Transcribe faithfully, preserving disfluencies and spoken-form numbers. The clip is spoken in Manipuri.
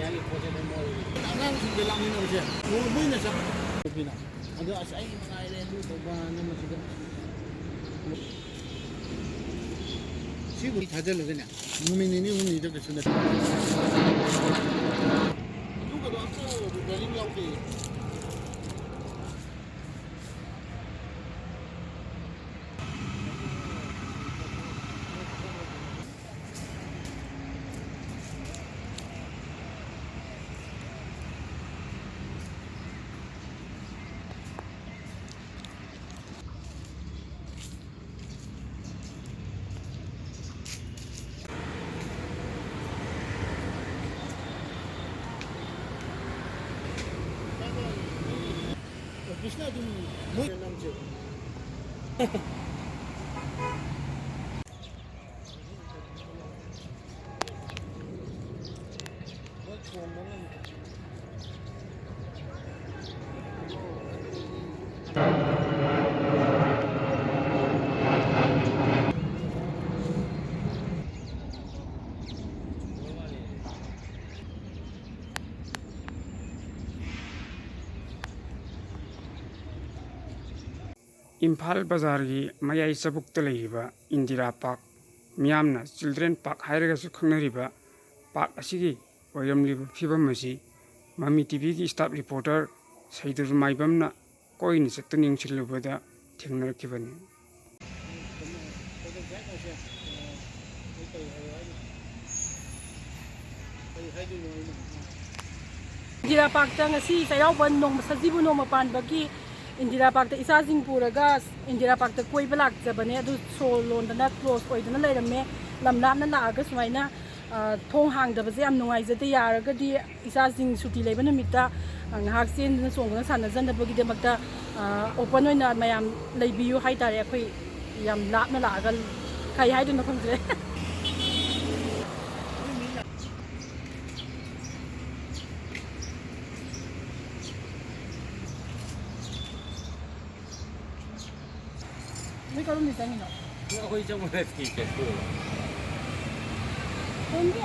ꯑꯉꯥꯡꯁꯤꯡꯗ ꯂꯥꯛꯃꯤꯟꯅꯕꯁꯦ ꯃꯣꯏꯅ ꯆꯠꯄꯤꯅ꯫ ꯑꯗꯣ ꯑꯁ ꯑꯩ ꯃꯉꯥꯏꯔꯦ ꯑꯗꯨ ꯇꯧꯕꯅ ꯃꯁꯤꯗ꯫ ꯁꯤꯕꯨ ꯊꯥꯖꯤꯜꯂꯒꯅꯦ ꯅꯨꯃꯤꯠ ꯅꯤꯅꯤ ꯍꯨꯝꯅꯤꯗ ꯀꯩꯁꯨ ꯅꯠꯇꯦ꯫ ꯑꯗꯨꯒꯗꯣ ꯑꯝꯇ repairing ꯌꯥꯎꯗꯦ꯫ ꯑꯣꯐꯤꯁꯅ ꯑꯗꯨꯝ ꯃꯣꯏ ꯅꯝꯁꯦ꯫ ꯏꯝꯐꯥꯜ ꯕꯖꯥꯔꯒꯤ ꯃꯌꯥꯏ ꯆꯕꯨꯛꯇ ꯂꯩꯔꯤꯕ ꯏꯟꯗꯤꯔꯥ ꯄꯥꯔꯛ, ꯃꯤꯌꯥꯝꯅ ꯆꯤꯜꯗ꯭ꯔꯦꯟ ꯄꯥꯔꯛ ꯍꯥꯏꯔꯒꯁꯨ ꯈꯪꯅꯔꯤꯕ ꯄꯥꯔꯛ ꯑꯁꯤꯒꯤ ꯑꯣꯏꯔꯝꯂꯤꯕ ꯐꯤꯕꯝ ꯑꯁꯤ ꯃꯃꯤ ꯇꯤꯚꯤꯒꯤ staff reporter ꯁꯩꯗꯨꯔ ꯃꯥꯏꯕꯝꯅ ꯀꯣꯏꯅ ꯆꯠꯇꯨꯅ ꯌꯦꯡꯁꯤꯜꯂꯨꯕꯗ ꯊꯦꯡꯅꯔꯛꯈꯤꯕꯅꯤ꯫ ꯏꯟꯗꯤꯔꯥ ꯄꯥꯔꯛꯇ ꯉꯁꯤ ꯆꯩꯔꯥꯎꯕ ꯅꯣꯡꯃ, ꯁꯖꯤꯕꯨ ꯅꯣꯡꯃ ꯄꯥꯟꯕꯒꯤ ꯏꯟꯗꯤꯔꯥ ꯄꯥꯔꯛꯇ ꯏꯆꯥꯁꯤꯡ ꯄꯨꯔꯒ ꯏꯟꯗꯤꯔꯥ ꯄꯥꯔꯛꯇ ꯀꯣꯏꯕ ꯂꯥꯛꯆꯕꯅꯦ꯫ ꯑꯗꯨ ꯁꯣ ꯂꯣꯟꯗꯅ close ꯑꯣꯏꯗꯅ ꯂꯩꯔꯝꯃꯦ꯫ ꯂꯝ ꯂꯥꯞꯅ ꯂꯥꯛꯑꯒ ꯁꯨꯃꯥꯏꯅ, ꯑ, ꯊꯣꯡ ꯍꯥꯡꯗꯕꯁꯦ ꯌꯥꯝ ꯅꯨꯡꯉꯥꯏꯖꯗꯦ꯫ ꯌꯥꯔꯒꯗꯤ ꯏꯆꯥꯁꯤꯡ ꯁꯨꯇꯤ ꯂꯩꯕ ꯅꯨꯃꯤꯠꯇ, ꯑ, ꯉꯥꯏꯍꯥꯛ ꯆꯦꯟꯗꯅ ꯆꯣꯡꯗꯅ ꯁꯥꯟꯅꯖꯅꯕꯒꯤꯗꯃꯛꯇ, ꯑ, open ꯑꯣꯏꯅ ꯃꯌꯥꯝ ꯂꯩꯕꯤꯌꯨ ꯍꯥꯏꯇꯥꯔꯦ꯫ ꯑꯩꯈꯣꯏ ꯌꯥꯝ ꯂꯥꯞꯅ ꯂꯥꯛꯑꯒ ꯀꯩ ꯍꯥꯏꯗꯣꯏꯅꯣ ꯈꯪꯗ꯭ꯔꯦ꯫ ꯅꯣꯏ ꯀꯔꯣꯝꯗ ꯆꯪꯉꯤꯅꯣ? ꯑꯩꯈꯣꯏ ꯆꯪꯕ ꯅꯠꯇꯦ, ꯀꯩꯁꯨ꯫ ꯇꯣꯝꯕꯤ,